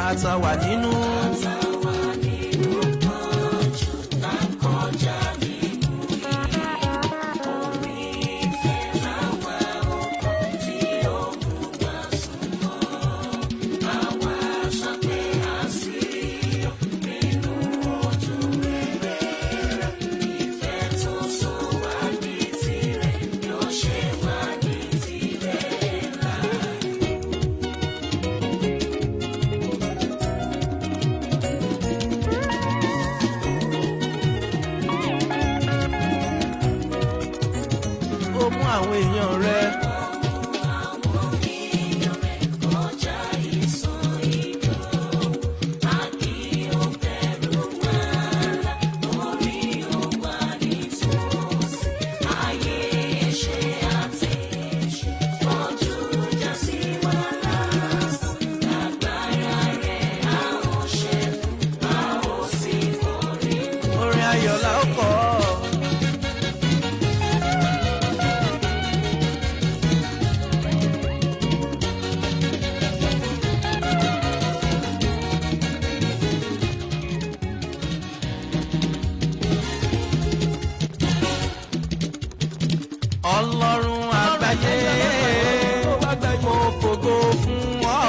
Tá wà nínú. Táwa nínú pọ́njú, tá ń kọjá nínú ìyà. Orin ìfẹ́ làwa ó kọ tí ó mú wa súnmọ́. Àwa sọ pé a sí ọ nínú ojú rere rẹ̀. Ìfẹ́ tó so wá ní tirẹ̀ yóò ṣe wá ní tirẹ̀ ńlá. Ó mú àwọn èèyàn rẹ̀. Àwọn èèyàn rẹ̀ kọjá ìsàn ìdánwò, a kì í ó bẹ̀rù wàhálà, torí ó wà nítòsí. Ayé ẹ̀ṣẹ̀ àti èṣù, ojú ìjà sí wa lásán. Lágbára rẹ̀ a ó ṣẹ́gun, a ó sì borí. Orin ayọ̀ la ó kọ. Ọlọ́run àgbáyé, mo fògo fún ọ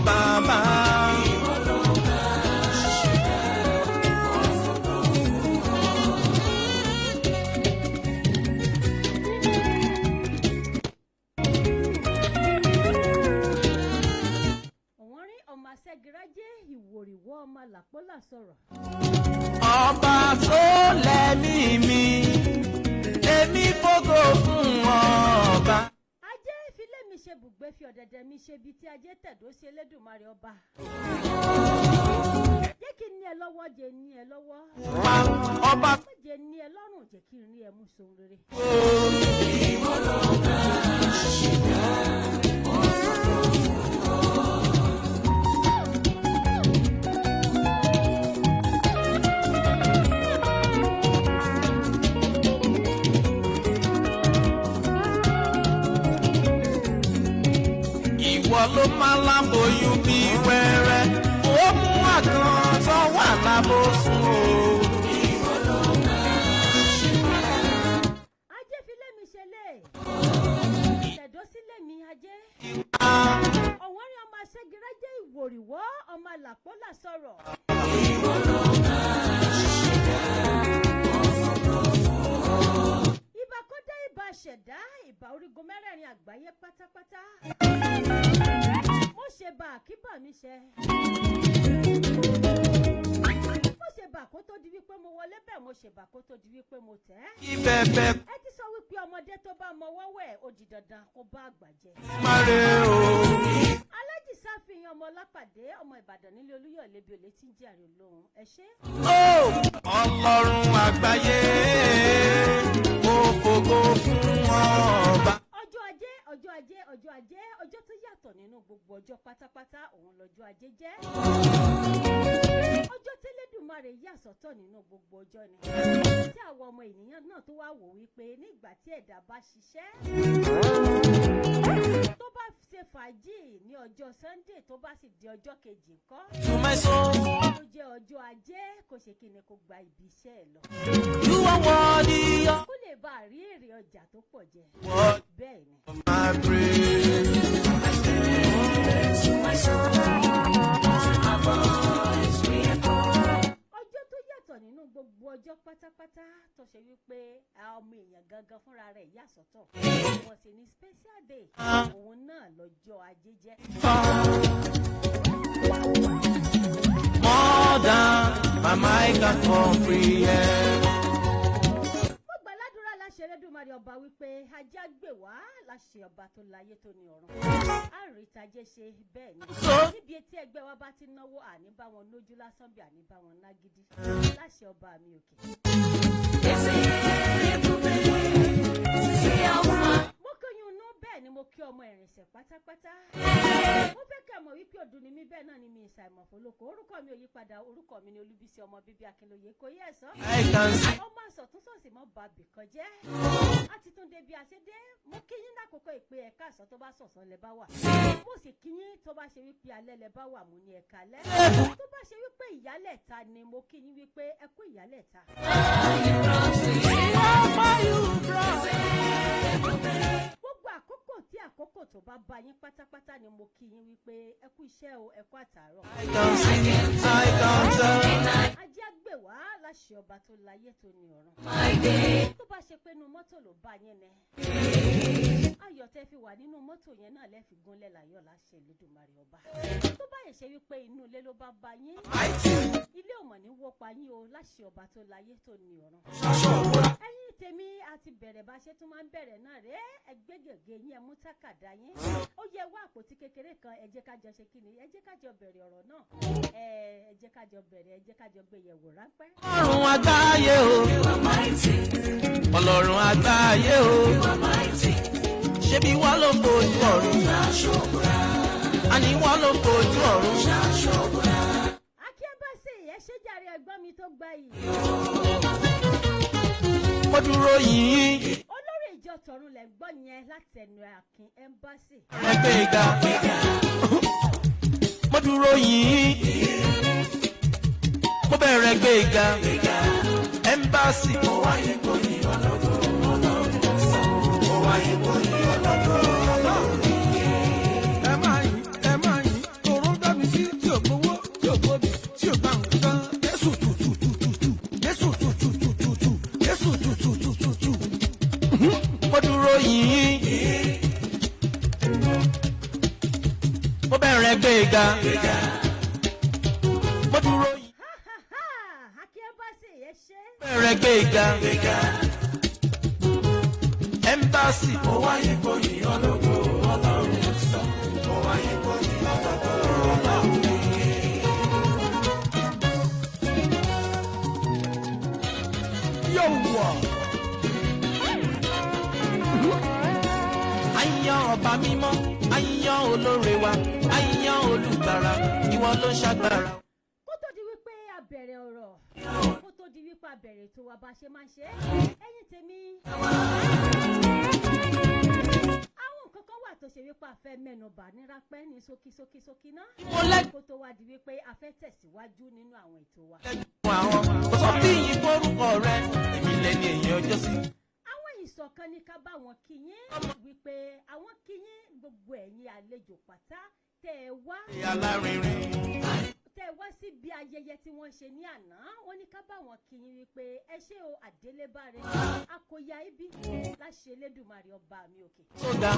bàbá. Ọ̀wọ́n rí ọmọ aṣẹ́girájẹ́ ìwòrìwọ́ ọmọ làpọ́là sọ̀rọ̀. Ọba tó lẹ́mí mi, èmi fògo fún ọba. Ajé ìfilé mi ṣe bùgbé, fi ọ̀dẹ̀dẹ̀ mi ṣe ibi tí ajé tẹ̀dó ṣe lẹ́dùnmarè ọba. Jẹ́ kí n ní ẹ lọ́wọ́, jẹ́ ní ẹ lọ́wọ́. Pa ọba. Má jẹ́ ní ẹ lọ́rùn, jẹ́ kí n rí ẹ mú sohun rere. Ìwọ ló máa láboyún bí wẹ́rẹ́, ó mú àgàn tó wà lábòsùn o. Ajé filé mi ṣe lé. Tẹ̀dó sílé mi ajé. Ọ̀wọ́n rí ọmọ aṣẹ́girájẹ́ ìwòrìwọ́ ọmọ làpọ́là sọ̀rọ̀. Ìbà kọ́dá, ìbà ṣẹ̀dá, ìbà orígun mẹ́rẹ̀ẹ̀rin àgbáyé pátápátá. Mo ṣe bá àkíbà mi ṣe. Mo ṣe bà kó tó di wípé mo wọlé bẹ́ẹ̀, mo ṣe bà kó tó di wípé mo tẹ̀ ẹ́. Kí bẹ́ẹ̀bẹ́ Ẹ ti sọ wípé ọmọdé tó bá mọwọ́ wẹ̀, ó di dandan kó bá àgbà jẹ. má re o. Alájì sáfihàn ọmọ ọlápàdé ọmọ Ìbàdàn nílé Olúyọ̀lé bí olè tí ń jẹ́ àrè olóhùn, ẹ ṣé. Ó Ọlọ́run àgbáyé, mo fògo fún ọba. Ọjọ́ ajé, ọjọ́ ajé, ọjọ́ ajé, ọjọ́ tó yàtọ̀ nínú gbogbo ọjọ́ pátápátá òun lọ́jọ́ ajé jẹ́. Ọjọ́ tẹ́lẹ̀dùmarè yà sọ́tọ̀ nínú gbogbo ọjọ́ ni. Tí àwọn ọmọ ènìyàn náà tó wá wò wípé nígbà tí ẹ̀dá bá ṣiṣẹ́, tó bá ṣe fàájì ní ọjọ́ Sunday, tó bá sì di ọjọ́ kejì ńkọ́? To my soul, Tó jẹ́ ọjọ́ ajé, kò ṣe kí ni, kò gba ibi iṣẹ́ ẹ̀ lọ. you are worthy of Kó lè bá a rí èrè ọjà tó pọ̀ jẹ. Bẹ́ẹ̀ ni. my praise. To my soul, to my voice re-echo. Ọjọ́ tó yàtọ̀ nínú gbogbo ọjọ́ pátápátá tó ṣe wípé ọmọ èèyàn gangan fúnra rẹ̀ yà sọ́tọ̀, wọ́n sì ní special day, òun náà lọ́jọ́ ajé jẹ́. More than my mind can comprehend. Mo gbà ládùúrà láṣẹ Elédùmarè ọba wípé ajá gbè wá láṣẹ ọba tó láyé tó ní ọ̀run. Àrùn ìtajẹ́ ṣe bẹ́ẹ̀ ni. Níbi etí ẹgbẹ́ wa bá ti náwó, àní bá wọn lójú lásán bí àní bá wọn lágídí láṣẹ ọba mi òkè. Eze ebube, si alfa. Mo kọyún inú bẹ́ẹ̀. Bẹ́ẹ̀ ni mo kí ọmọ ìrìnsẹ̀ pátápátá. Mo fẹ́ kẹ́ mọ̀ wípé ọdún ni mí, bẹ́ẹ̀ náà ni mi ìsàìmọ̀fólókò. Orúkọ mi ò yí padà, orúkọ mi ni Olúbísí ọmọ bíbí Akínlóye kò yẹ ẹ̀sọ́. I can see. Ọmọ àsọ̀tún sọ̀sì mọ́ bàbí kan jẹ́. A ti tún dé bí a ṣe dé. Mo kí yín lákòókò ìpè ẹ̀ka àsọ tó bá sọ̀sán lẹ bá wà. Mo sì kí yín tó bá ṣe wípé alẹ́ lẹ bá wà, mo ní ẹ̀ka alẹ́. Tó bá ṣe wípé ìyálẹ̀ ta ni, mo kí yín wípé ẹ kú ìyálẹ̀ ta. How you brought. Gbogbo àkókò tí àkókò tó bá bá yín pátápátá ni mo kí yín wípé ẹ kú iṣẹ́ o, ẹ kú àtàárọ̀. I can see. I can tell. Ajé àgbè wá láṣẹ ọba tó láyé tó ní ọ̀run. Tó bá ṣe pé inú mọ́tò ló bá yín ni, ayọ̀ tẹ́ fi wà nínú mọ́tò yẹn náà lẹ́ fi gúnlẹ̀ láyọ̀ láṣẹ Elédùmarè ọba. Tó bá yẹ ṣe wípé inú ilé ló bá bá yín, Mighty. ilé ò mọ̀ ní wó pa yín o láṣẹ ọba tó láyé tó ní ọ̀run. Ṣaṣọ òwúrọ̀. Ẹ̀yin tèmi, a ti bẹ̀rẹ̀ bá ṣe tún máa ń bẹ̀rẹ̀ náà rẹ́. Ẹ gbé gègé yín, ẹ mú tákàdá yín, ó yẹ wá àpótí kékeré kan. Ẹ jẹ́ ká jọ ṣe kí ni, ẹ jẹ́ ká jọ bẹ̀rẹ̀ ọ̀rọ̀ náà. Ẹ jẹ́ ká jọ bẹ̀rẹ̀, ẹ jẹ́ ká jọ gbé yẹ̀wò ráńpẹ́. Ọlọ́run àgbáyé o. Ọlọ́run àgbáyé o. Ṣebí wọ́n ló fojú ọ̀run. Àní wọ́n ló fojú ọ̀run. Akíyèbásì, ẹ ṣe jàre, ẹ̀gbọ́n mi tó gbà yìí. Mo dúró yìí. Olórí ìjọ tọ̀run lẹ̀ ń gbọ́ yẹn látẹnu Akin Embassy. Ẹgbẹ́ ìga. Mo dúró yìí. Mo bẹ̀rẹ̀ gbé ìga. Embassy. Mo wáyé gbòyìn ọlọ́dún ọlọ́run sọ. Mo wáyé gbòyìn ọlọ́dún ọlọ́run. Ẹ máa yìn, ẹ máa yìn, tòró dá mi sí tí ò gbowó, tí ò gbòbí, tí ò gbà nǹkan. Jésù tù tù tù tù tù, Jésù tù tù tù tù tù, Jésù tù tù tù tù tù. Mo dúró yìí. Mo bẹ̀rẹ̀ gbé ìga. Mo dúró yìí. Ha ha ha! Akin Embassy, ẹ ṣe. Bẹ̀rẹ̀ gbé ìga. Embassy. Mo wáyé gbòyìn ọlọ́gbọ̀ ọlọ́run sọ. Mo wáyé gbòyìn ọlọ́gbọ̀ ọlọ́run. Yóò wọ̀. Àyàn ọba mímọ́, àyàn olóore wa, àyàn olùgbàrà, ìwọ ló ń ṣàgbára. Kó tó di wípé a bẹ̀rẹ̀ ọ̀rọ̀, kó tó di wípé a bẹ̀rẹ̀ ètò wa bá ṣe máa ń ṣe é, ẹ̀yin tèmi, àwọn nǹkan kan wà tó ṣe wípé a fẹ́ mẹ́nu bà ní rápẹ́ ní ṣókí ṣókí ṣókí náà Mo lẹ́gbẹ̀ẹ́ kó tó wá di wípé a fẹ́ tẹ̀síwájú nínú àwọn ètò wa. Àwọn kò sọ fí yín forúkọ rẹ, èmi lẹni èèyàn ọjọ́ sí. Àwọn ìṣọ̀kan ní ká bá wọn kí yín wípé àwọn kí yín, gbogbo ẹ̀yin àlejò pátá tẹ́ ẹ wá, Alárinrin. tẹ́ ẹ wá síbi ayẹyẹ tí wọ́n ṣe ní àná. Wọ́n ní ká bá wọn kí yín wípé ẹ ṣé o, àdélébáre akóyá ibi láṣẹ Elédùmarè ọba mi òkè. Tó ga,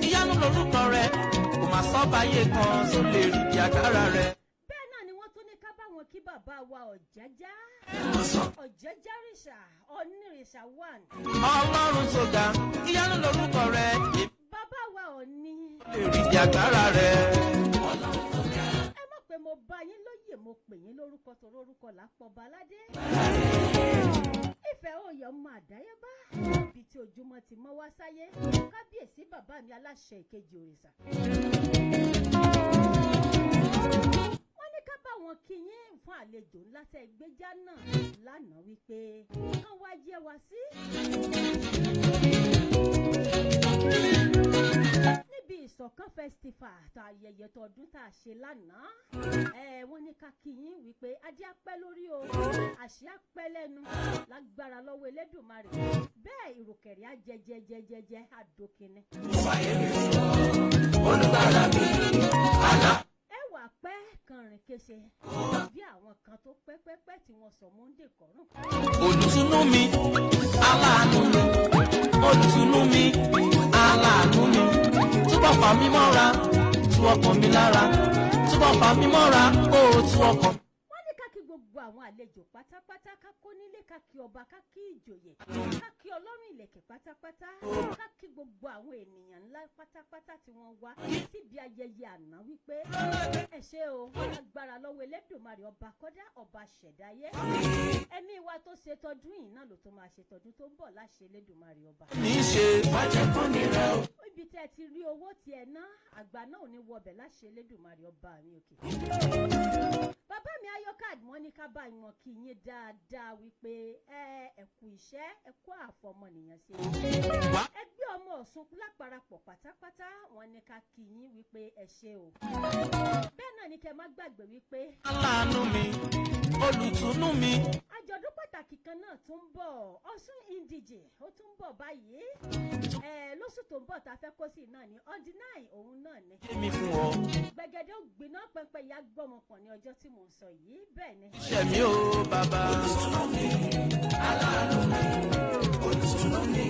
ìyanu lorúkọ rẹ, kò má sọ́bàáyé kan tó lè rí di agbára rẹ. Bẹ́ẹ̀ náà ni wọ́n tún ní ká bá wọn kí bàbá wa Ọ̀jájá, Ọ̀jájá rìṣà Onírìṣà one. Ọlọ́run tó ga, ìyanu lorúkọ rẹ, èmi Bàbá wa Ọ̀ní. lè rí di agbára rẹ. Ẹ mọ̀ pé mo bá yín lóyè, mo pè yín lórúkọ tó lórúkọ lápọ̀ baládé. Ìfẹ́ òye ọmọ àdáyébá ibi tí ojúmọ́ ti mọ́ wá sáyé. Kábíyèsí bàbá mi, aláṣẹ ìkejì òrìṣà. Wọ́n ní ká bá wọn kí yín fún àlejò ńlá tẹ́ gbéjà náà lánàá wípé kán wá yẹ wá sí níbi Ìṣọ̀kan Festival tó ayẹyẹ tọdún tá a ṣe lánàá. Ẹ wọ́n ní ká kí yín wípé adé á pẹ́ lórí o, àṣẹ á pẹ́ lẹ́nu lágbára lọ́wọ́ Elédùmarè. Bẹ́ẹ̀ ìrùkẹ̀rẹ̀ á jẹjẹjẹjẹjẹ àdókinni. Olùgbàlà mi, àlá. Ẹ wà pẹ́ kànrìn kése bí àwọn kan tó pẹ́pẹ́pẹ́ tí wọ́n sọ Monday kọ́rùn. Olùtùnú mi, aláàánú mi, olùtùnú mi, aláàánú mi, túbọ̀ fà mí mọ́ra, tú ọkàn mi lára, túbọ̀ fà mí mọ́ra, ó tú ọkàn. Wọ́n ní ká kí gbogbo àwọn àlejò pátápátá, ká kó nílé, ká kí ọba, ká kí ìjòyè, ká kí ọlọ́run ìlẹ̀kẹ̀ pátápátá, ká kí gbogbo àwọn ènìyàn ńlá pátápátá tí wọ́n wá síbi ayẹyẹ àná wípé ẹ Ṣe o agbára lọ́wọ́ Elédùmarè, ọba kọ́dá, ọba ṣẹ̀dáyé. Ẹ̀mí wa tó ṣe tọdún yìí náà ló tó máa ṣe tọdún tó ń bọ̀ láṣẹ Elédùmarè ọba. Mi ṣe má jẹ́ kó nira o. Ibi tẹ́ ẹ ti rí owó tí ẹ ná, àgbà náà ò ní wọbẹ̀ láṣẹ Elédùmarè ọba mi òkè. Bàbá mi Ayọ́kàd, wọ́n ní ká bá wọn kí yín dáadáa wípé ẹ kú iṣẹ́, ẹ kú àfọmọnìyàn ṣe. Wá. Ẹgbẹ́ ọmọ Ọ̀ṣun láparapọ̀ pátápátá, wọ́n ní ká kí yín wípé ẹ ṣé o. Bẹ́ẹ̀ náà ni kẹ́ má gbàgbé wípé Aláàánú mi, olùtùnú mi. Àjọ̀dún pàtàkì kan náà tún ń bọ̀, Ọ̀ṣun Indigene, ó tún ń bọ̀ báyìí ẹ lóṣù tó ń bọ̀ tá a fẹ́ kó sí náà ní on the 9, òun náà ni. Yé mi fún ọ. Gbẹ̀gẹ̀dẹ̀ ó gbiná pẹ́pẹ́ ìyá gbọ́mọpọ̀ ní ọjọ́ tí mò ń sọ yìí, bẹ́ẹ̀ ni. Iṣẹ́ mi o, bàbá. Olùtùnú mi, aláàánú mi, olùtùnú mi,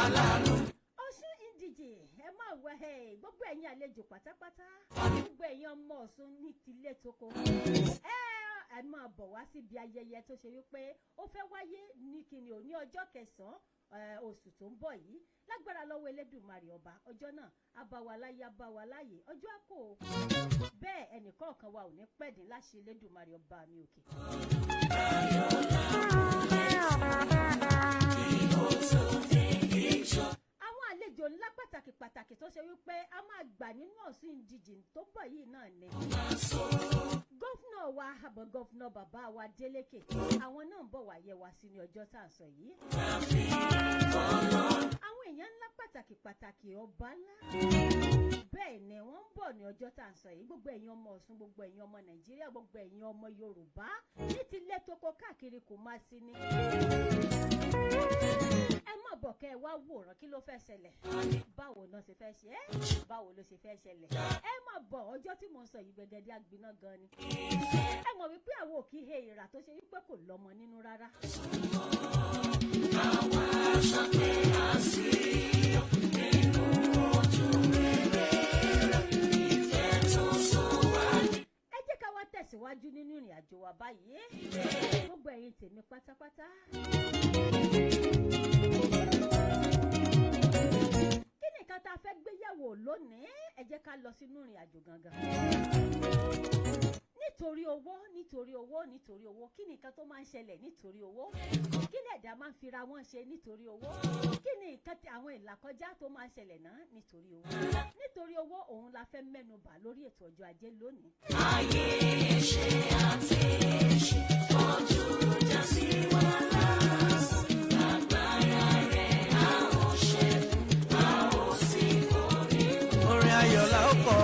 aláàánú mi. Ọ̀ṣun Indigene, ẹ máa wẹ ẹ, gbogbo ẹ̀yin àlejò pátápátá, gbogbo ẹ̀yin ọmọ Ọ̀ṣun ní tilé toko, ẹ máa bọ̀ wá síbi ayẹyẹ tó ṣe wípé ó fẹ́ wáyé ní kíni ò ní ọjọ́ kẹsàn-án oṣù tó ń bọ̀ yìí. Lágbára lọ́wọ́ Elédùmarè ọba, ọjọ́ náà á bá wa láyé, á bá wa láàyè, ọjọ́ àkó bẹ́ẹ̀, ẹnìkọ̀ọ̀kan wa ò ní pẹ̀dín láṣẹ Elédùmarè ọba mi òkè. Àwọn àlejò ńlá pàtàkì pàtàkì tó ṣe wípé a máa gbà nínú Ọ̀ṣun Indigene tó bọ̀ yìí náà ni governor wa, àbọ̀ governor bàbá wa Délékè, àwọn náà ń bọ̀ wá yẹ wá sí ní ọjọ́ tá à ń sọ yìí. Àwọn èèyàn ńlá pàtàkì pàtàkì, ọba ńlá, bẹ́ẹ̀ ni wọ́n ń bọ̀ ní ọjọ́ tá à ń sọ yìí. Gbogbo ẹ̀yin ọmọ Ọ̀ṣun, gbogbo ẹ̀yin ọmọ Nàìjíríà, gbogbo ẹ̀yin ọmọ Yorùbá ní tilé toko káàkiri, kò má sí ni ẹ má bọ̀ kẹ́ ẹ wá wòran. Kí ló fẹ́ ṣẹlẹ̀? Báwo náà ṣe fẹ́ ṣe é? Báwo ló ṣe fẹ́ ṣẹlẹ̀? Ẹ má bọ̀. Ọjọ́ tí mò ń sọ yìí, gbẹ̀gẹ̀dẹ̀ àgbiná gan ni. Ẹ mọ̀ wípé àwọn ò kí he ìrà tó ṣe wípé kò lọ́mọ nínú rárá. Àwa ṣàpè àsíyọ nínú ojú rere rẹ̀, ìfẹ́ tó so wá ní. Ẹ jẹ́ ká wá tẹ̀síwájú nínú ìrìn àjò wa báyìí, gbogbo ẹ̀yin tèmi pátápátá. Kí ni nǹkan tá a fẹ́ gbé yẹ̀wò lónìí? Ẹ jẹ́ ká lọ sínú ìrìn àjò gangan. Nítorí owó, nítorí owó, nítorí owó, kí ni nǹkan tó máa ń ṣẹlẹ̀ nítorí owó? Kí ni ẹ̀dá máa ń fira wọn ṣe nítorí owó? Kí ni nǹkan tí àwọn ìlàkọjá tó máa ń ṣẹlẹ̀ náà nítorí owó? Nítorí owó, òun la fẹ́ mẹ́nu bà lórí ètò ọjọ́ ajé lónìí. Ayé ṣe àtẹ̀ṣe, ojú já sí wa lásán, lágbára rẹ̀ a ó ṣẹ́gun, a ó sì borí. Orin ayọ̀ la ó kọ.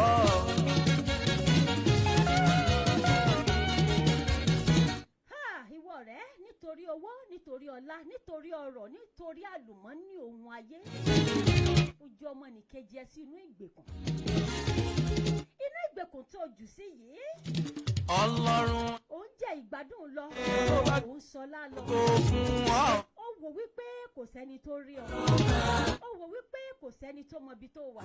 Ha, ìwọ rẹ, nítorí owó, nítorí ọlá, nítorí ọrọ̀, nítorí àlùmọ́nì ohun ayé, ojú ọmọnìkejì ẹ sí inú ìgbèkùn, inú ìgbèkùn tó jù sí yìí. Ọlọ́run Ò ń jẹ ìgbádùn lọ, ò ń sọlá lọ. kò fún ọ. Ó wò wípé kò sẹ́ni tó rí ọ, ó wò wípé kò sẹ́ni tó mọ ibi tó wà,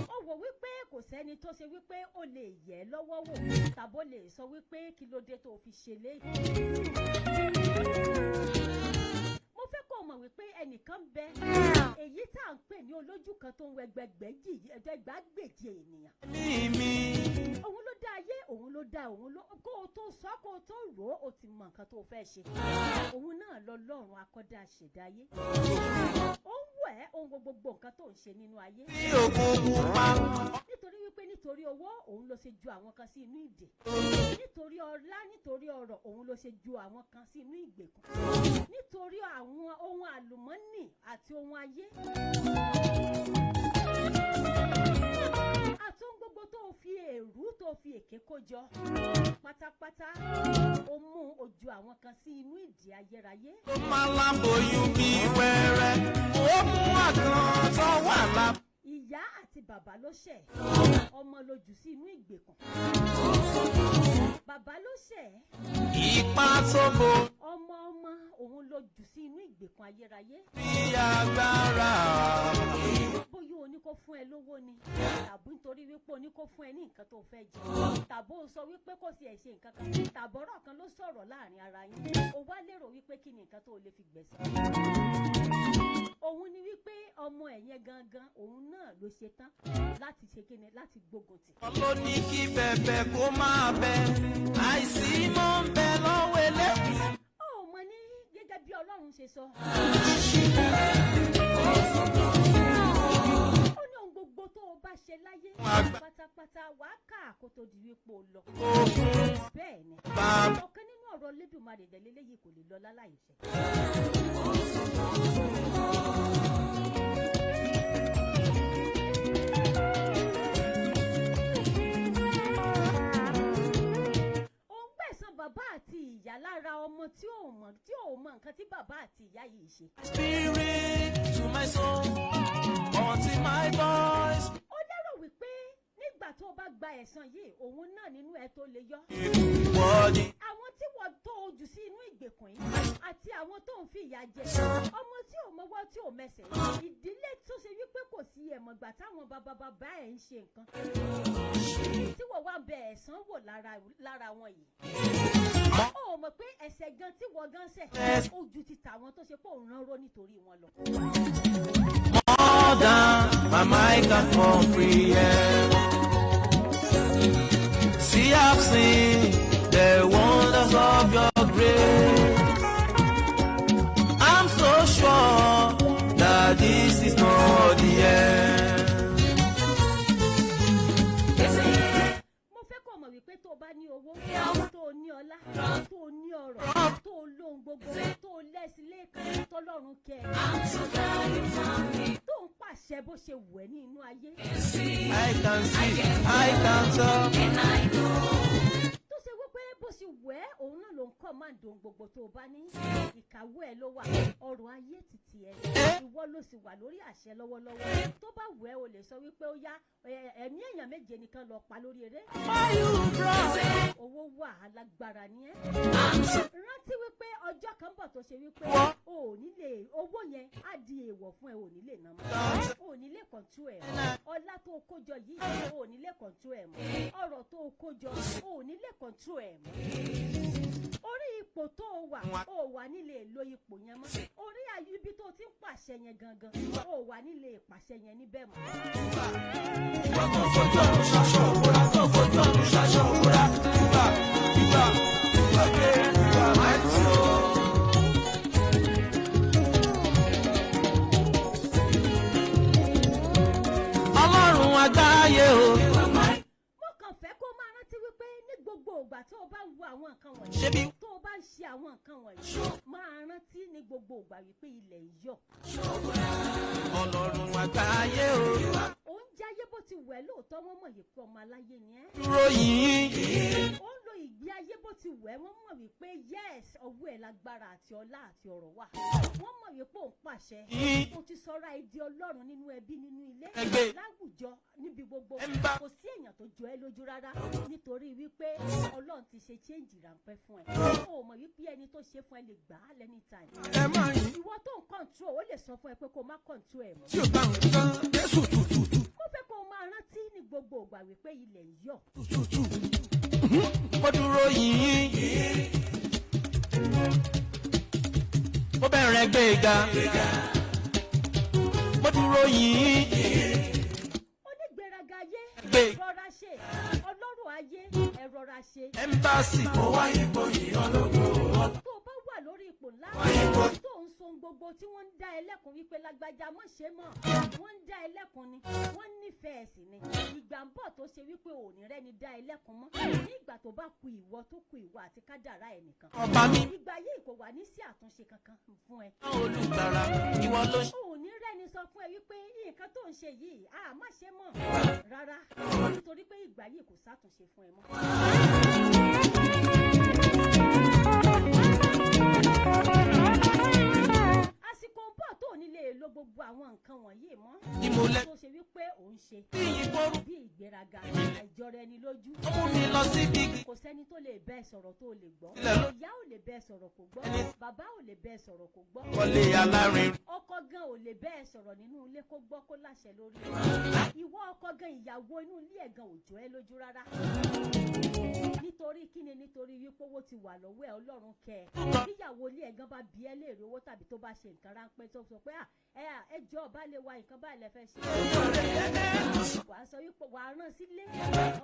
ó wò wípé kò sẹ́ni tó ṣe wípé ó lè yẹ̀ ẹ́ lọ́wọ́ wò tàbó lè sọ wípé kí ló dé tó fi ṣe léyìí. Mo fẹ́ kó o mọ̀ wípé ẹnìkan bẹ, èyí tá à ń pè ní olójú kan tó ń wẹgbẹgbẹ́jì ẹgbàgbèjì ènìyàn. Ní mi. Òun ló dá ayé, òun ló dá, òun ló kó o tó sọ, kó o tó rò ó, o ti mọ nǹkan tó o fẹ́ ṣe. Òun náà lọ́lọ́run akọ́dá ṣẹ̀dá ayé. Ó ń wọ̀ ẹ́, òun wo gbogbo nǹkan tó ń ṣe nínú ayé. Tí òkùnkùn pa. Nítorí wípé nítorí owó, òun ló ṣe ju àwọn kan sí inú ìdè. Nítorí ọlá, nítorí ọrọ̀, òun ló ṣe ju àwọn kan sí inú ìgbèkùn. Nítorí àwọn ohun àlùmọ́nì àti ohun ayé àti ohun gbogbo tó fi èrú, tó fi èké kó jọ pátápátá, ó mú ojú àwọn kan sí inú ìdè ayérayé. Ó máa láboyún bí wẹ́rẹ́. Ó mú àgàn tó wà lá. Ìyá àti bàbá ló ṣẹ̀, ọmọ ló jù sí inú ìgbèkùn. Bàbá ló ṣẹ̀. Ipa tó bo Ọmọ ọmọ òun ló jù sí inú ìgbèkùn ayérayé. bí agbára. Bóyá o ní kó fún ẹ lówó ni, tàbí nítorí wípé o ní kó fún ẹ ní nǹkan tó fẹ́ jẹ, tàbó o sọ wípé kò sí ẹ̀ ṣe nǹkan kan, tàbọ̀rọ̀ kan ló sọ̀rọ̀ láàrin ara yín, o wá lérò wípé kí ni nǹkan tó o lè fi gbẹ̀san. Òun ni wípé ọmọ ẹ̀ yẹn gangan, òun náà ló ṣe tán láti ṣe kíni, láti gbógun tì. Ló ní kí bẹ̀bẹ̀ kó máa bẹ, àìsí mọ́ ń bẹ lọ́wọ́ eléyìí. Ó mọ ní gẹ́gẹ́ bí Ọlọ́run ṣe sọ. Ó ní ohun gbogbo tó o bá ṣe láyé pátápátá, wàá kà kó tó di wípé o lọ. Bẹ́ẹ̀ ni, ọ̀kan nínú ọ̀rọ̀ Lédùmarè dẹ̀lélẹ́yìí kò lè lọ láláì ṣẹ. Ó ń gbẹ̀san bàbá àti ìyá lára ọmọ tí ò mọ̀ nǹkan tí bàbá àti ìyá yìí ṣe. Spirit to my soul, until my voice. Ó lérò wípé nígbà tó o bá gba ẹ̀san yìí, òun náà nínú ẹ tó lè yọ. Wọ́ọ̀dì. Àwọn tí wọ́n tó o jù sí inú ìgbèkùn yìí àti àwọn tó ń fi ìyà jẹ, ọmọ tí ò mọwọ́ tí ò mẹsẹ̀, ìdílé tó ṣe wípé kò sí ẹ̀mọ̀gbà táwọn bàbá bàbá ẹ̀ ń ṣe nǹkan tí wọ́n wá bẹ ẹ̀san wò lára wọn yìí, ó mọ̀ pé ẹ̀ṣẹ̀ gan tí wọ́n gan ṣẹ̀ ó ju ti tàwọn tó ṣe pé òun rán ró nítorí wọn lọ. More than my mind can comprehend. See, I've seen the wonders of your grace. I'm so sure that this is not the end. Mo fẹ́ kó mọ̀ wípé tó o bá ní owó, tó o ní ọlá, tó o ní ọrọ̀, tó o lóhun gbogbo, tó o lẹ́sìn lẹ́ẹ̀kan tọ́lọ́run kẹ́ ẹ, tó ń pàṣẹ bó ṣe wù ẹ́ ní inú ayé, I can see, I can tell. Tó ṣe wípé bó ṣe wù ẹ́ òun náà ló ń kọ́ máa ń dohun gbogbo tó o bá ní, ìkàwé ẹ ló wà, ọrọ̀ ayé títì ẹ, ìwọ ló sì wà lórí àṣẹ lọ́wọ́lọ́wọ́. Tó bá wù ẹ́, o lè sọ wípé ó yá, ẹ̀mí èèyàn méje nìkan lọ pa lórí eré. Owó wà, alágbára ni ẹ́. Rántí wípé ọjọ́ kan bọ̀ tó ṣe wípé o ò ní lè, owó yẹn á di èèwọ̀ fún ẹ, o ò ní lè ná mọ́, o ò ní lè control ẹ̀ mọ́. Ọlá tó o kó jọ yìí, o ò ní lè control ẹ̀ mọ́. Ọrọ̀ tó o kó jọ, o ò ní lè control ẹ̀ mọ́. Orí ipò tó o wà, o wà nílé lo ipò yẹn mọ́. Orí ayé ibi tó o ti ń pàṣẹ yẹn gangan, o wà nílé pàṣẹ yẹn níbẹ̀ mọ́. Ìwà kan fojú ọ̀run ṣaṣọ òwúra, kan fojú ọ̀run ṣaṣọ òwúra. Ìgbà, ìgbà, ìgbà dé, ìgbà máa tì ó. Ọlọ́run àgbáyé o. Mo kàn fẹ́ kó máa rántí wípé ní gbogbo ìgbà tó o bá ń wo àwọn nǹkan wọ̀nyí, tó o bá ń ṣe àwọn nǹkan wọ̀nyí, máa rántí ní gbogbo ìgbà wípé ilẹ̀ ń yọ̀. Ọlọ́run àgbáyé o. Ò ń jáyé bó ti wẹ̀ lóòótọ́, wọ́n mọ̀ yìí pé ọmọ aláyé ni ẹ́. Dúró yìí. Ó ń lo ìgbé ayé bó ti wẹ̀, wọ́n mọ̀ wípé yes, ọwọ́ ẹ̀ lágbára àti ọlá àti ọ̀rọ̀ wà. Wọ́n mọ̀ wípé òun pàṣẹ. O ti sọra ẹ di ọlọ́run nínú ẹbí, nínú ilé, Ẹgbẹ́. láwùjọ, níbi gbogbo. Ẹ ń bá- Kò sí èèyàn tó jọ ẹ́ lójú rárá, nítorí wípé Ọlọ́run ti ṣe change ráńpẹ́ fún ẹ. O mọ̀ wípé ẹni tó ṣe fún ẹ lè gbà á lẹ́ni time. Ẹ máa yìn. Ìwọ tó ń control, ó lè sọ fún ẹ pé kó má control ẹ mọ́. Tí ò bá nǹkan Jésù tùtùtù Mo fẹ́ kó o máa rántí ní gbogbo ìgbà wípé ilẹ̀ ń yọ̀. tùtùtù. Mo dúró yìí. Mo bẹ̀rẹ̀ gbéga. Mo dúró yìí. Onígbéraga ayé, Gbé. rọra ṣe. Ọlọ́rọ̀ ayé, ẹ rọra ṣe. Ẹ́mbáàsì. Mo wá ipò yìí ọlọ́gbọ́n. Tó o bá wà lórí ipò ńlá, tó ń so ohun gbogbo tí wọ́n ń dá ẹlẹ́kùn wípé lágbájá mọ̀ ṣe mọ̀, wọ́n ń dá ẹlẹ́kùn ni, wọ́n nífẹ̀ẹ́ sí ni. Ìgbà ń bọ̀ tó ṣe wípé òní rẹ́ni dá ẹlẹ́kùn mọ́, ní ìgbà tó bá ku ìwọ, tó ku ìwọ àti kádàrá ẹ̀ nìkan. Ọba mi. Ìgbà yìí kò wà ní sí àtúnṣe kankan fún ẹ. Olùgbàlà, ìwọ ló ṣe. Òní rẹ́ni sọ fún ẹ wípé nǹkan tó ń ṣe yìí, a má ṣe mọ̀ rárá, nítorí pé ìgbà yìí kò sátúnṣe fún ẹ mọ́. Àsìkò ń bọ̀ tó ní lè lo gbogbo àwọn nǹkan wọ̀nyí mọ́, Ìmùlẹ̀. tó ṣe wípé ò ń ṣe Ìyìn forú. bí ìgbéraga, àìjọra ẹni lójú. Ó mú mi lọ síbi. Kò sẹ́ni tó lè bẹ́ẹ̀ sọ̀rọ̀ tó lè gbọ́. Ilẹ̀ ló- Ìyá ò lè bẹ́ẹ̀ sọ̀rọ̀ kò gbọ́. Bàbá ò lè bẹ́ẹ̀ sọ̀rọ̀ kò gbọ́. Kọ́lé alárin. Ọkọ gan ò lè bẹ́ẹ̀ sọ̀rọ̀ nínú ilé kó gbọ́, kó láṣẹ lórí ìwọ ọkọ gan. Ìyàwó inú ilé ẹ̀ gan ò jọ ẹ́ lójú rárá. Nítorí kíni ni Nítorí wípé owó ti wà lọ́wọ́ ẹ, Ọlọ́run kẹ́ ẹ. Kíyàwó ilé ẹ̀ gan bá bi ẹ́ léèrè owó tàbí tó bá ṣe nǹkan ráńpẹ́, tó sọ pé, "À ẹ à, ẹ jọ ọba lè wa, nǹkan báyìí lẹ fẹ́ ṣe," wàá sọ wípé wàá rán sílé.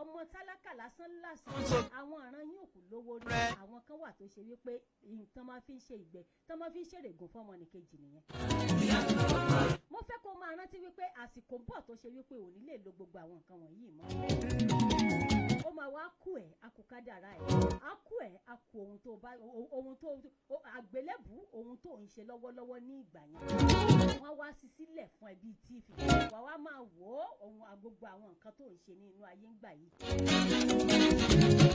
Ọmọ tálákà lásán lásán, àwọn ọ̀ràn yín òkú lówó rí. Àwọn kan wà tó ṣe wípé nǹkan máa fi ń ṣe ìgbẹ́ tán, máa fi ń ṣèrègùn fọ́mọnìkejì nìyẹn. Mo fẹ́ kó máa rántí wípé àsìkò ń bọ̀ tó ṣe wípé ò ní lè lo gbogbo àwọn nǹkan wọ̀nyí mọ́. Ó máa wá kú ẹ̀, akùkádàrá ẹ̀ á kú ẹ̀, á kú ohun tó bá ohun tó àgbélébù, ohun tó ń ṣe lọ́wọ́lọ́wọ́ ní ìgbà yẹn. Wọ́n wá sí sílẹ̀ fún ẹ bíi TV, wàá wá máa wò ó. Ohun gbogbo àwọn nǹkan tó ń ṣe ní inú ayé ń gbà yìí,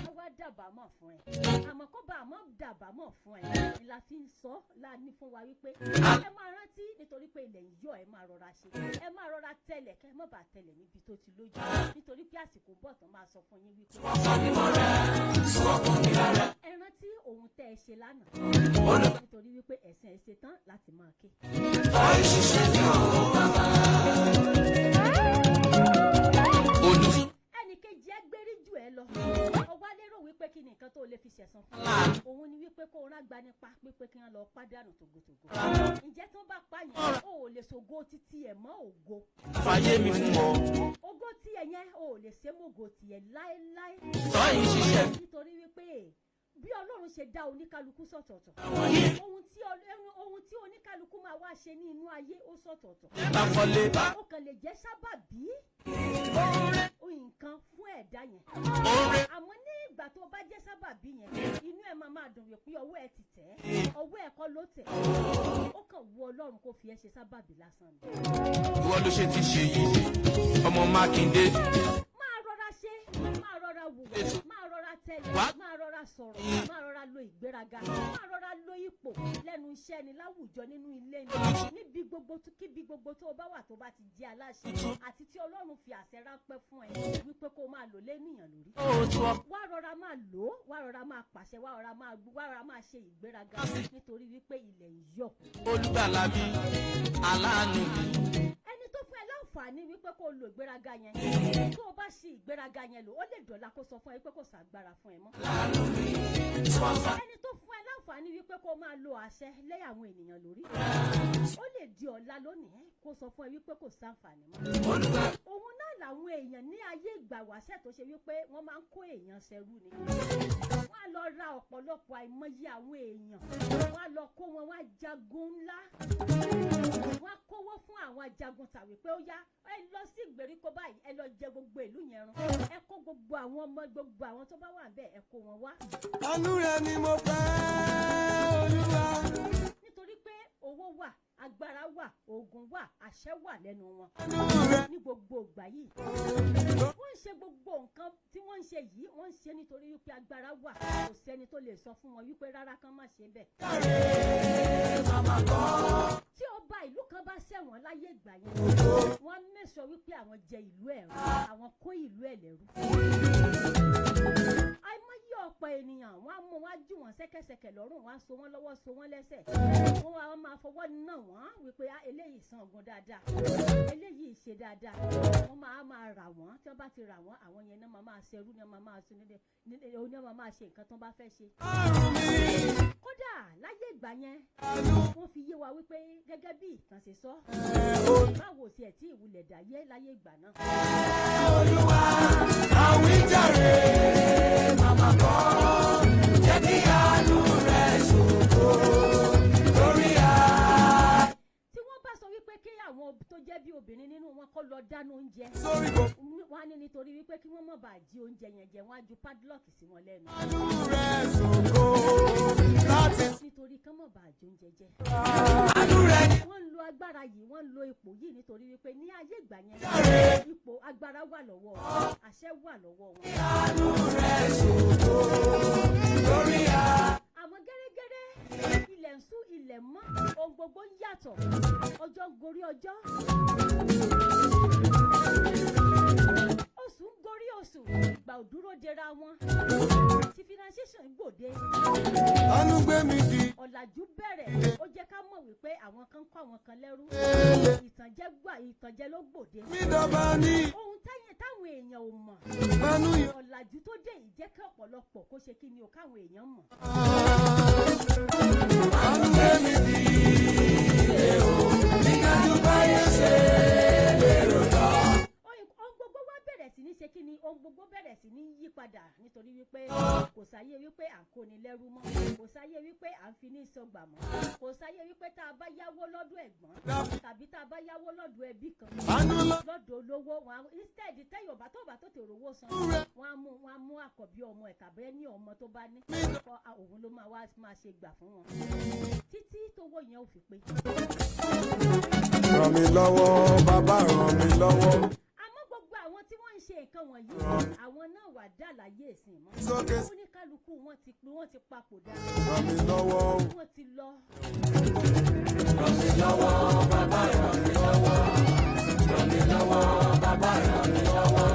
wọ́n wá dàbàmọ̀ fún ẹ. Àmọ́ kó bá àmọ́ dàbàmọ̀ fún ẹ ni la fi ń sọ láàní fún wa wípé ẹ máa rántí, nítorí pé ilẹ̀ ń yọ. Ẹ máa rọra ṣe, ẹ máa rọra tẹlẹ̀, kẹ́ ẹ má bàa tẹlẹ̀ níbi tó ti lójú, nítorí pé àsìkò bọ̀ tán máa sọ fún yín wípé ẹ rántí ohun tẹ́ ẹ ṣe lánàá, nítorí wípé ẹ̀sìn ẹ ṣe tán láti máa ké. Ẹnì kejì ẹ gbérí jù ẹ lọ, ọwọ́ lérò wípé kí ni nǹkan tó lè fi ṣẹ̀san fún òun ni wípé kó o rán gbanipa pípé kí wọ́n lọ pàdánù tògótògó. Ǹjẹ́ tó bá pààyàn, o ò lè ṣògo títí ẹ̀ mọ́ ògo. Fàyè mi fún ọ. Ògo tiẹ̀ yẹn, o ò lè ṣe mọ́gò tiẹ̀ láéláé. Tọ́yìn ṣiṣẹ́. Nítorí wípé bí Ọlọ́run ṣe dá oníkálukú sọ̀tọ̀ọ̀tọ̀, ohun tí oníkálukú máa wá ṣe ní inú ayé ó sọ̀tọ̀ọ̀tọ̀. Bá kọ́lé. Ó kàn lè jẹ́ sábàbí nǹkan fún ẹ̀dá yẹn. Àmọ́ ní ìgbà tó bá jẹ́ sábàbí yẹn, inú ẹ̀ máa máa dùn wípé ọwọ́ ẹ ti tẹ̀ ẹ́. Ọwọ́ ẹ̀ kọ́ ló tẹ̀ ẹ́, ó kàn wú Ọlọ́run kó fi ẹ́ ṣe sábàbí lásán ni. Ìwọ ló ṣe ti ṣe yìí, ọmọ Mákindé. Máa rọra ṣe, máa rọra wùwà, máa rọra tẹ̀lé, máa rọra sọ̀rọ̀, máa rọra lo ìgbéraga, máa rọra lo ipò lẹ́nu iṣẹ́ ni, láwùjọ, nínú ilé ni, níbi gbogbo, kíbi gbogbo tó o bá wà, tó bá ti jẹ́ aláṣẹ àti tí Ọlọ́run fi àṣẹ ráńpẹ́ fún ẹ wípé kó o máa lò lénìyàn lórí, wá rọra máa lò ó, wá rọra máa pàṣẹ, wá rọra máa ṣe ìgbéraga, nítorí wípé ilẹ̀ ń yọ̀. Olùgbàlà mi, aláàánú mi. Ẹni tó fún ẹ láǹfààní wípé kó o lo ìgbéraga yẹn, tó o bá ṣe ìgbéraga yẹn lò, ó lè dọ̀la kó sọ fún ẹ wípé kò sàgbára fún ẹ mọ́. Ẹni tó fún ẹ láǹfààní wípé kó o máa lo àṣẹ lé àwọn ènìyàn lórí, ó lè di ọ̀la lónìí kó sọ fún ẹ wípé kò sáǹfààní mọ́. Òun náà làwọn èèyàn ní ayé ìgbà wáṣẹ̀ tó ṣe wípé wọ́n máa ń kó èèyàn ṣẹrú ni. Wọ́n á lọ ra ọ̀pọ̀lọpọ̀ àìmọye àwọn èèyàn, wọ́n á lọ kó wọn wá jagun ńlá. Wọ́n á kówó fún àwọn ajagun tàwí pé ó yá, ẹ lọ sí ìgbèríko báyìí, ẹ lọ jẹ gbogbo ìlú yẹn run, ẹ kó gbogbo àwọn ọmọ, gbogbo àwọn tó bá wà bẹ́ẹ̀, ẹ kó wọn wá. Àánú rẹ ni mo fẹ́, Olúwa. Nítorí pé owó wà, agbára wà, oògùn wà, àṣẹ wà lẹ́nu wọn. Àánú rẹ. Ní gbogbo ìgbà yìí, wọ́n ń ṣe gbogbo nǹkan tí wọ́n ń ṣe yìí, wọ́n ń ṣe nítorí wípé agbára wà. Kò sẹ́ni tó lè sọ fún wọn wípé rárá, kán má ṣe bẹ́ẹ̀. Tí ọba ìlú kan bá ṣẹ̀wọ̀n láyé ìgbà yẹn, wọ́n mẹ́sọ̀ wípé àwọn jẹ ìlú ẹ̀ run, àwọn kó ìlú ẹ̀ lẹ́rú. Àìmọye ọ̀pọ̀ ènìyàn, wọ́n á mú wọn, á jù wọ́n ṣẹ́kẹ́ṣẹkẹ̀ lọ́rùn, wọ́n á so wọ́n lọ́wọ́, so wọ́n lẹ́sẹ̀, wọ́n wá máa fọwọ́ nà wọ́n wípé, "Ah, eléyìí san ogun dáadáa, eléyìí ṣe dáadáa." Wọ́n máa máa rà wọ́n. Tí wọ́n bá ti rà wọ́n, àwọn yẹn náà máa máa ṣerú ní, wọ́n máa ṣe nílé, ní wọ́n máa ṣe nǹkan tó bá fẹ́ ṣe. Ọrùn mi. Kódà láyé ìgbà yẹn, wọ́n fi yé wa wípé gẹ́gẹ́ bí ìtàn ṣe sọ, báwo tiẹ̀ tí ìwúlẹ̀ dáyé láyé ìgbà náà. Olúwa, àwíjàre màmá kọ́, jẹ́ kí àánú rẹ ṣògo lórí a. Tí wọ́n bá sọ wípé kí àwọn tó jẹ́ bí obìnrin nínú wọn kó lọ dáná oúnjẹ, Sórí kò. wọ́n á ní nítorí wípé kí wọ́n má bàa jí oúnjẹ yẹn jẹ, wọ́n á ju padlock sí wọn lẹ́nu. Àánú rẹ ṣògo láti. Nítorí kán má bàa jí oúnjẹ jẹ. Àánú rẹ ni. Wọ́n ń lo agbára yìí, wọ́n ń lo ipò yìí, nítorí wípé ní ayé ìgbà yẹn, ipò agbára wà lọ́wọ́ wọn, àṣẹ wà lọ́wọ́ wọn. Àánú rẹ ṣògo lórí a. Àmọ́ gẹ́rẹ́gẹ́rẹ́, ilẹ̀ ń sú, ilẹ̀ mọ́, ohun gbogbo ń yàtọ̀, ọjọ́ ń gorí ọjọ́, oṣù ń gorí oṣù, ìgbà ò dúró dera wọn, ti financiation gbòde. Àánú gbé mi di. Ọ̀làjú bẹ̀rẹ̀, ó jẹ́ ká mọ̀ wípé àwọn kan kọ́ àwọn kan lẹ́rú. Ìtànjẹ gbà, ìtànjẹ ló gbòde. Mi dọ̀bà ní. Ohun táwọn èèyàn ò mọ̀, Àánú yọ. ọ̀làjú tó dé yìí jẹ́ kí ọ̀pọ̀lọpọ̀ ọ̀pọ̀lọpọ̀ kó ṣe kí ni o, káwọn èèyàn mọ̀. Àánú gbé mi dìde o, gíga ju báyé ṣe lérò lọ. Ohun gbogbo wá bẹ̀rẹ̀ sí ní ṣe kí ni, ohun gbogbo bẹ̀rẹ̀ sí ní yí padà, nítorí wípé kò sáyé wípé à ń kóni lẹ́rú mọ́, kò sáyé wípé à ń fi ní sọgbà mọ́, kò sáyé wípé tá a bá yáwó lọ́dọ̀ ẹ̀gbọ́n tàbí tá a bá yáwó lọ́dọ̀ ẹbí kan Àánú lọ lọ́dọ̀ olówó wọn instead tẹ́yọ̀ bá tó bá tó tèrò owó san, wọ́n á mú àkọ́bí ọmọ ẹ̀ tàbí ẹni ọmọ tó bá ní kọ́ òun ló máa wá máa ṣe gbà fún wọn títí tówó yẹn ò fi pé. Ràn mí lọ́wọ́, bàbá, ràn mí lọ́wọ́. Àmọ́ gbogbo àwọn tí wọ́n ń ṣe nǹkan wọ̀nyí, àwọn náà wà dà láyé ìsìn mọ́. Sókè. Oníkálukú wọn ti pé, wọ́n ti papòdà. Ràn mí lọ́wọ́. Wọ́n ti lọ. Ràn mí lọ́wọ́, bàbá, ràn mí lọ́wọ́. Ràn mí lọ́wọ́, bàbá, ràn mí lọ́wọ́.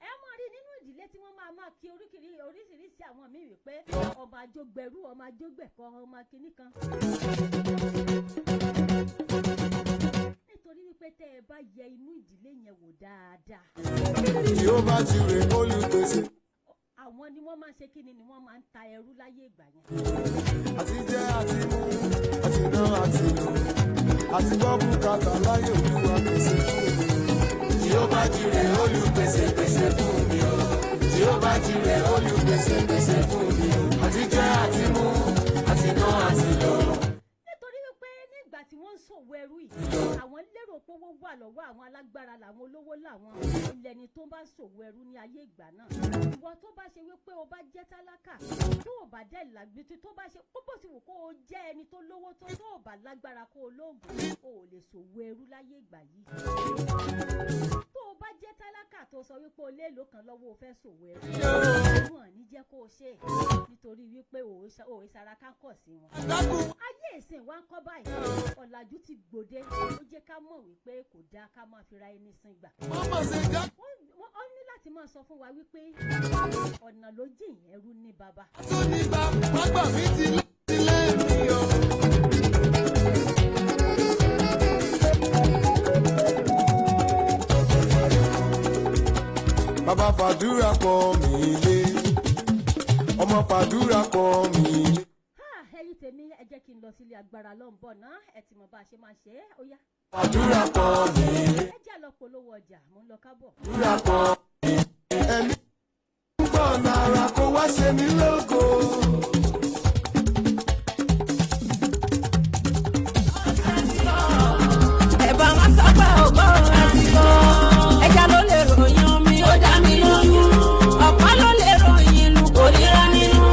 Ẹ mọ̀ rí nínú ìdílé tí wọ́n máa máa kí oríkìrí oríṣiríṣi àwọn míì wípé ọmọ àjọgbẹ̀rú, ọmọ àjọgbẹ̀kọ, ọmọ akínní kan. Nítorí wípé tẹ́ ẹ bá yẹ inú ìdílé yẹn wò dáadáa, Tí ó bá ti rè olùpèsè. àwọn ni wọ́n máa ń ṣe kíni ni wọ́n máa ń ta ẹrú láyé ìgbà yẹn. Àti jẹ àti mu, àti ná àti lò, àti gbọ́ bùkátà láyé, Olúwa pèsè fún mi. Tí ó bá jire olùpèsè, pèsè fún mi o. Tí ó bá jire olùpèsè, pèsè fún mi o. Àti jẹ àti mu, àti ná àti lò. Nítorí wípé nígbà tí wọ́n ń ṣòwò ẹrú yìí, àwọn lérò pé owó wà lọ́wọ́ àwọn alágbára làwọn, olówó làwọn ilẹ̀ ni tó bá ń ṣòwò ẹrú ní ayé ìgbà náà. Ìwọ tó bá ṣe wípé o bá jẹ́ tálákà, tó o bá dẹ̀ lágbìtú, tó bá ṣe kó bó ti wù kó o jẹ́ ẹni tó lówó tó, tó o bá lágbára kó o lóògùn, o ò lè ṣòwò ẹrú láyé ìgbà yìí. Tó o bá jẹ́ tálákà tó sọ wípé o léèlò kan lọ́wọ́, o fẹ́ ṣòwò ẹrú, wọn ò ní jẹ́ kó o ṣe é, nítorí wípé o ò sara kákọ̀ sí wọn. Ayé ìsìn wa ń kọ́ báyìí, ọ̀làjú ti gbòde, ó jẹ́ ká mọ̀ wípé kò dáa ká máa fira ẹni sin gbà. Mọ́mọ́ ṣe já. Wọ́n ó ní láti máa sọ fún wa wípé ọ̀nà ló jìn, ẹrú ní bàbá. Tó nígbà pápá mi ti lé sílé mi o. Bàbá fàdúrà pọ̀ mí lé, ọmọ fàdúrà pọ̀ mí lé. Ha, ẹ̀yin tèmi, ẹ jẹ́ kí n lọ sílé agbára lọ́nbọ̀ náà. Ẹ ti mọ̀ bá a ṣe máa ṣe é, ó yá. Fàdúrà pọ̀ mí lé. Ẹ jẹ́ lọ polówó ọjà, mò ń lọ kábọ̀. Fàdúrà pọ̀ mí lé. Ẹ̀mí ń bọ̀ náírà kó wá ṣe mí lógo. Ẹ̀bà wọn sọ pé ògbọ́n àti gbọ́. Ẹja ló lè ròyìn omi, ó dá mi lójú. Ọ̀pá ló lè ròyìn ìlú, kò ríra nínú.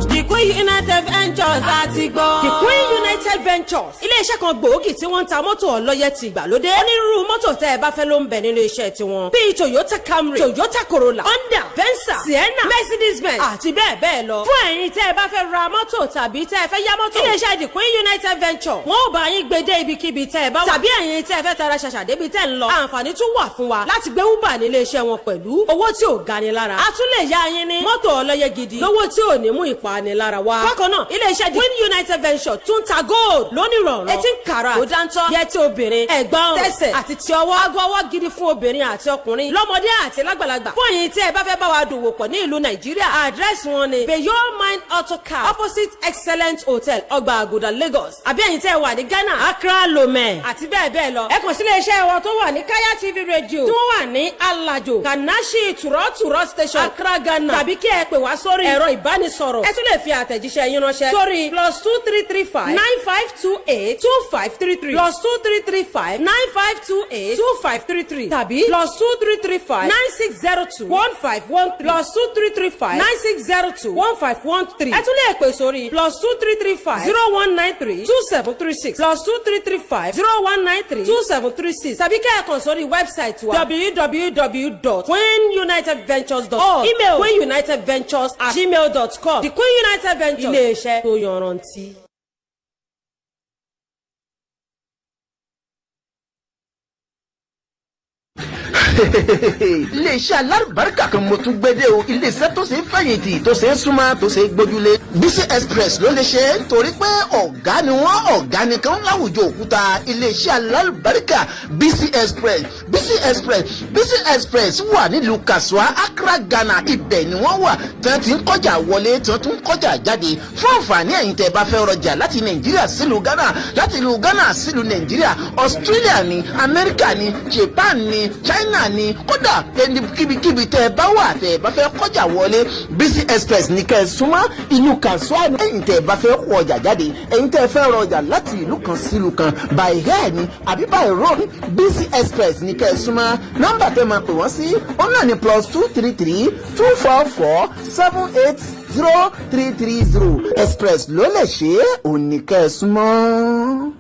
The Queen United Ventures àti gbọ́. The Queen United Ventures, ilé-iṣẹ́ kan gbòógì tí wọ́n ń ta mọ́tò ọlọ́yẹ ti ìgbàlódé. Onírúurú mọ́tò tẹ́ ẹ bá fẹ́ ló ń bẹ nílé iṣẹ́ tiwọn, bíi Toyota Camry, Toyota Corolla, Honda, Venza, Sienna, Mercedes Benz àti bẹ́ẹ̀ bẹ́ẹ̀ lọ. Fún ẹ̀yin tẹ́ ẹ bá fẹ́ ra mọ́tò tàbí tẹ́ ẹ fẹ́ yá mọ́tò, ilé-iṣẹ́ The Queen United Ventures, wọ́n ò bá yín gbé dé ibikíbi tẹ́ ẹ bá wà. Tàbí ẹ̀yin tẹ́ ẹ fẹ́ tara ṣàṣà débi tẹ́ ń lọ, àǹfààní tún wà fún wa láti gbé Uber nílé iṣẹ́ wọn pẹ̀lú owó tí ò gani lára. A tún lè yá yín ní mọ́tò ọlọ́yẹ gidi lówó tí ò ní mú ìpanilára wá. Bákan náà, ilé iṣẹ́ The Queen United Venture tún ta gold lónìrànràn, 18 karat tó dáńtọ́, yẹtí obìnrin, ẹ̀gbọ́n ọrùn, tẹsẹ̀ àti ti ọwọ́, aago ọwọ́ gidi fún obìnrin àti ọkùnrin, lọ́mọdé àti lágbàlagbà. Fún ẹ̀yin tí ẹ bá fẹ́ bá wa dòwò pọ̀ ní ìlú Nàìjíríà, àdírẹ́sì wọn ni Bayo Mind Auto Car, opposite Excellent Hotel, Ọgbà Àgùdà, Lagos, àbí ẹ̀yin tí ẹ wà ní Ghana, Accra, Lomé àti bẹ́ẹ̀ bẹ́ẹ̀ lọ. Ẹ kàn sí ilé iṣẹ́ wọn tó wà ní Kaya TV Radio tí wọ́n wà ní Alajo Kanashi Tùrọ̀tùrọ̀ Station, Accra, Ghana, tàbí kí ẹ pè wá sórí ẹ̀rọ ìbánisọ̀rọ̀. Ẹ tún lè fi àtẹ̀jíṣẹ́ yín ránṣẹ́ sórí +233 595 282533, +233 595 282533 tàbí +233 596 021513, +233 596 021513. Ẹ tún lè pè sórí +233 5 0193 2736, +233 5 0193 2736 tàbí kẹ́ ẹ kàn sórí website wa www.queenunitedventures.org, email queenunitedventures@gmail.com. The Queen United Ventures, ilé-iṣẹ́ tó yọrantí. Iléeṣẹ́ alárùbáríkà kan mo tún gbé dé o, iléeṣẹ́ tó ṣe é fẹ̀yìntì, tó ṣe é súnmọ́, tó ṣe é gbójúlé. Bísí Express ló lè ṣe é torí pé ọ̀gá ni wọ́n, ọ̀gá nìkan láwùjọ òkúta. Iléeṣẹ́ alárùbáríkà Bísí Express, Bísí Express, Bísí Express wà nílùú Kasuwa, Accra, Ghana. Ibẹ̀ ni wọ́n wà tí wọ́n ti ń kọjá wọlé, tí wọ́n tún ń kọjá jáde. Fún àǹfààní ẹ̀yin tẹ́ bá fẹ́ rọjà láti Nàìjíríà sílùú Ghana, láti ìlú Ghana sílùú Nàìjíríà, Australia ní, Amẹ́ríkà ní, Japan ní, China ní, kódà kíbikíbi tẹ́ ẹ bá wà, tẹ́ ẹ bá fẹ́ kọjá wọlé, Bísí Express ní kẹ́ ẹ súnmọ́. Ìlú Kasuwa ní. Ẹ̀yin tẹ́ ẹ bá fẹ́ kó ọjà jáde, ẹ̀yin tẹ́ ẹ fẹ́ rọjà láti ìlú kan sílùú kan, by air ni àbí by road, Bísí Express ní kẹ́ ẹ súnmọ́. Nọ́mbà tẹ́ máa pè wọ́n sí, ó náà ní +233 244 780 330. Express ló lè ṣe é, òní kẹ́ ẹ súnmọ́.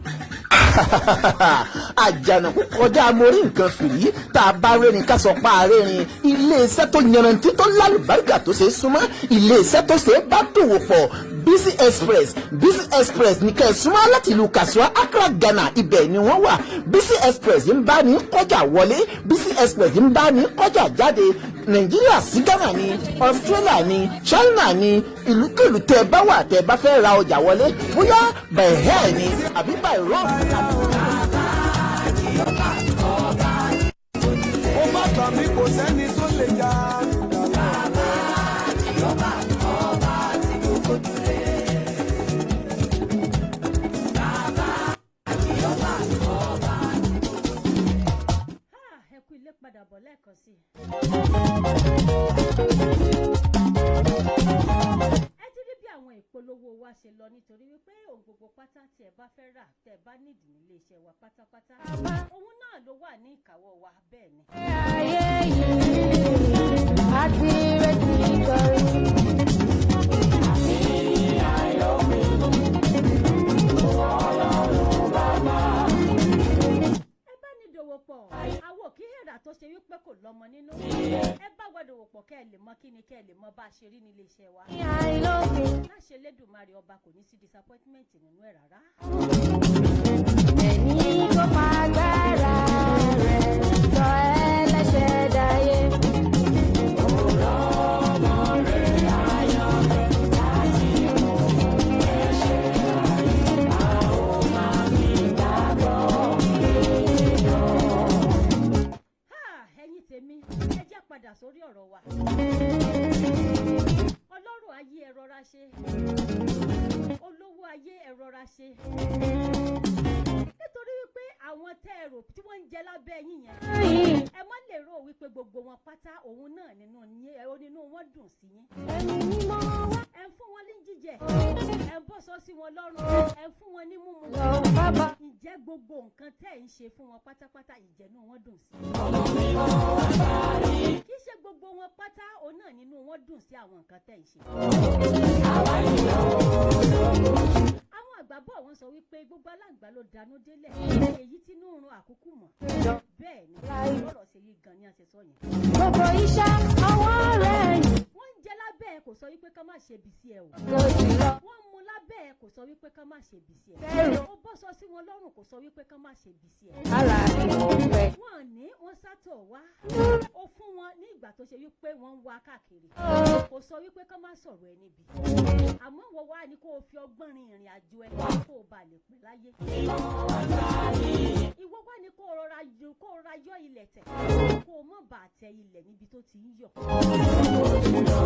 Àjànàkú kọjá mórí nǹkan fìrí, tá a bá rẹ́rìn ká sọ pa rẹ́rìn. Iléeṣẹ́ tó yanrantí, tó lálùbáríkà, tó ṣe é súnmọ́, iléeṣẹ́ tó ṣe é bá dòwò pọ̀, Bísí Express. Bísí Express ní kẹ́ ẹ súnmọ́ láti ìlú Kasuwa, Accra, Ghana. Ibẹ̀ ni wọ́n wà. Bísí Express ń bá ní kọjá wọlé, Bísí Express ń bá ní kọjá jáde. Nàìjíríà sí Ghana ní, Australia ní, China ní, ìlúkìlú tẹ́ bá wà, tẹ́ bá fẹ́ ra ọjà wọlé, bóyá by air ni àbí by road. Ó má gbà mí, kò sẹ́ni tó lè jà. Bàbá Jèhófà, ọba tí mo gbójúlé. Bàbá Jèhófà, ọba tí mo gbójúlé. Ah, ẹ kú ilé, padà bọ̀ lẹ́ẹ̀kan sí i. Ẹ ti rí bí àwọn ìpolówó wa ṣe lọ, nítorí wípé ohun gbogbo pátá tí ẹ bá fẹ́ rà, tẹ́ ẹ bá nídìí nílé iṣẹ́ wa pátápátá, òun náà ló wà ní ìkáwọ́ wa, bẹ́ẹ̀ ni. Ayé yìí àti retí kọrí. Àmì àìlópin fún Ọlọ́run Bàbá. Ẹ bá ní dòwò pọ̀, àwọn kì í hèrà tó ṣe wípé kò lọ́mọ nínú. Ẹ bá wa dòwò pọ̀, kẹ́ ẹ lè mọ kí ni, kẹ́ ẹ lè mọ bá a ṣe rí nílé iṣẹ́ wa. Àìlópin. Láṣẹ Elédùmarè Ọba, kò ní sí disappointment nínú ẹ̀ rárá. Ẹni tó fagbára rẹ̀ sọ ẹlẹ́ṣẹ̀ dáyé. Ọmọ rẹ̀ àyànfẹ́ láti kú fún ẹ̀ṣẹ̀ ayé. A ó máa fi gbàgbọ́ èèyàn. Ha, ẹ̀yin tèmi, ẹ jẹ́ padà sórí ọ̀rọ̀ wa. Ọlọ́rọ̀ ayé, ẹ rọra ṣe. Olówó ayé, ẹ rọra ṣe, nítorí wípé àwọn tẹ́ ẹ rò tí wọ́n ń jẹ lábẹ́ yín yẹn, ẹ má lè rò wípé gbogbo wọn pátá òun náà nínú yín ẹ nínú wọn dùn sí yín. Ẹni mímọ́ wá. Ẹ ń fún wọn ní jíjẹ, ẹ ń bọ́sọ sí wọn lọ́rùn, ẹ ń fún wọn ní mímu. Bàbá. Ǹjẹ́ gbogbo nǹkan tẹ́ ẹ̀ ń ṣe fún wọn pátápátá, ìjẹ́nu wọn dùn sí? Kì í ṣe gbogbo wọn pátá òun náà nínú wọn dùn sí àwọn nǹkan tẹ́ ẹ̀ ń ṣe. Àwọn àgbà bọ̀, wọ́n sọ wípé gbogbo aláǹgbá ló danú délẹ̀, èyí tí inú run àkókò mọ̀. Bẹ́ẹ̀ ni lọ́rọ̀ ṣe yí gan ni a ṣe sọ yẹn. Gbogbo iṣẹ́ ọwọ́ rẹ̀ yìí. Wọ́n ń jẹ lábẹ́ ẹ kò sọ wípé ká má ṣe bí sí ẹ o. Kò jùlọ. Wọ́n ń mu lábẹ́ ẹ kò sọ wípé ká má ṣe bí sí ẹ. Fẹ́ràn. Ó bọ́sọ sí wọn lọ́rùn kò sọ wípé ká má ṣe bí sí ẹ. Aláìmọ̀pẹ́. Wọ́n ní wọ́n sátọ̀ wá, ó fún wọn ní ìgbà tó ṣe wípé wọ́n ń wá káàkiri kò sọ wípé ká má sọ̀rọ̀ ẹ níbi. Àmọ́ wọ́n wá ní kó o fi ọgbọ́n rin ìrìn àjò ẹ, kó o bá lè pẹ́ láyé. Ìwọ wá ní kó o rọra yọ ilẹ̀ tẹ̀, kó o mọ̀ bá tẹ ilẹ̀ níbi tó ti ń yọ̀.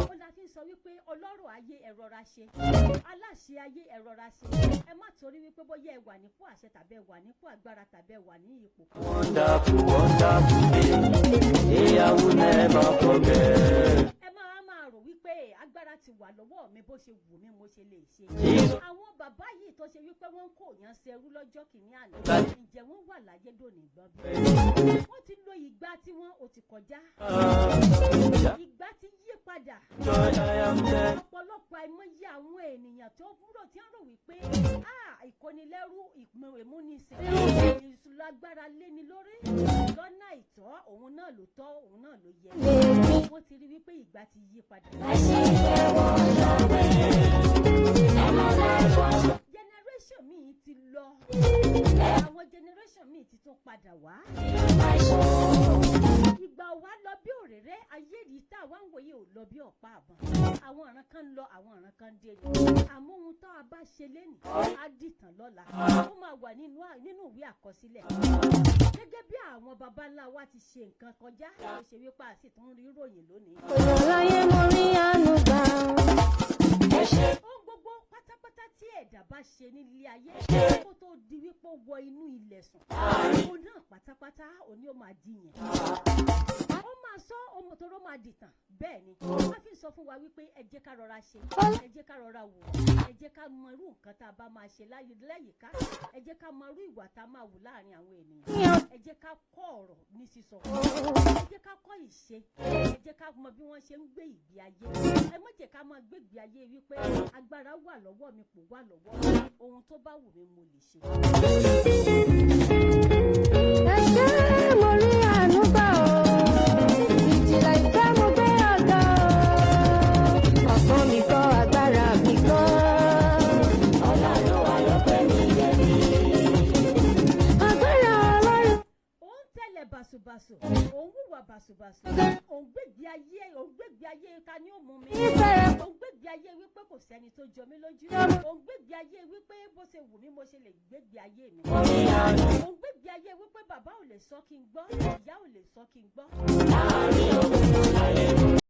Ó la fi ń sọ wípé ọlọ́rọ̀ ayé, ẹ rọra ṣe. Aláṣẹ ayé, ẹ rọra ṣe. Ẹ má torí wípé bóyá ẹ wà nípò àṣẹ tàbí ẹ wà nípò agbára tàbí ẹ wà ní ipò kan. Wonderful, wonderful day, day I will never forget. Ẹ máa rò wípé agbára ti wà lọ́wọ́ mi, bó ṣe wù mí mo ṣe lè ṣe. Àwọn bàbá yìí tó ṣe wípé wọ́n ń kó yàn ṣẹrú lọ́jọ́ kìíní àná, ǹjẹ́ wọ́n wà láyé dòní gbọ́n bí? Wọ́n ti lo ìgbà tí wọ́n ò ti kọjá. Ìgbà ti yí padà. Joy I am there. Ọ̀pọ̀lọpọ̀ àìmọye àwọn ènìyàn tó kúrò tí ń rò wípé ìkónilẹ́rú, ìmúnisìn, ìṣúlágbára léni lórí lọ́nà àìtọ́, òun náà ló tọ́, òun náà ló yẹ. Wọ́n ti rí wípé ìgbà ti yí padà. Generation míì ti lọ, àwọn generation míì ti tún padà wá. Ìgbà a wá ń wòye ò lọ bí ọ̀pá àbọ̀n. Àwọn ọ̀ràn kan ń lọ, àwọn ọ̀ràn kan ń dé ni. Àmọ́ ohun tó a bá ṣe lénìí á dìtàn lọ́la, ó máa wà nínú ìwé àkọsílẹ̀. Gẹ́gẹ́ bí àwọn baba ńlá wa ti ṣe nǹkan kọjá, ó ṣe wípé a sì tún rí ròyìn lónìí. Láyé mo rí àánú gbà. Ohun gbogbo pátápátá tí ẹ̀dá bá ṣe nílé ayé kó tó di wípé ó wọ inú ilẹ̀ sùn, òun náà pátápátá òní ó máa di yẹn, ó máa sọ ohun tó rọ́ máa dìtàn. Bẹ́ẹ̀ ni wọ́n fi sọ fún wa wípé ẹ jẹ́ ká rọra ṣe, ẹ jẹ́ ká rọra wò, ẹ jẹ́ ká mọ irú nǹkan tá a bá máa ṣe láyé láyìíká, ẹ jẹ́ ká mọ irú ìwà tá a máa wù láàrin àwọn ènìyàn, ẹ jẹ́ ká kọ́ ọ̀rọ̀ ní sísọ, ẹ jẹ́ ká kọ́ ìṣe, ẹ jẹ́ ká mọ bí wọ́n ṣe ń gbé ìgbé ayé. Ẹ má jẹ́ ká máa gbé ìgbé ayé wípé agbára wà lọ́wọ́ mi, kò wà lọ́wọ́ mi, ohun tó bá wù mí mo lè ṣe. Ẹ ṣé, mo rí àánú gbà o. Ìjìnlẹ̀ ìfẹ́, mo gbé ọ̀gá o. Ọgbọ́n mi kọ́, agbára mi kọ́. Ọlọ́run ló pè mí débi. Agbára Ọlọ́run. Ó ń tẹ̀lé bàṣubàṣu, òun hùwà bàṣubàṣu, òun gbégbé ayé, òun gbégbé ayé ta ni ó mú mi, Ìfẹ́. òun gbégbé ayé wípé kò sẹ́ni tó jọ mí lójú, òun gbégbé ayé wípé bó ṣe wù mí mo ṣe lè gbégbé ayé mi, òun gbégbé ayé wípé bàbá ò lè sọ kí n gbọ́, ìyá ò lè sọ kí n gbọ́.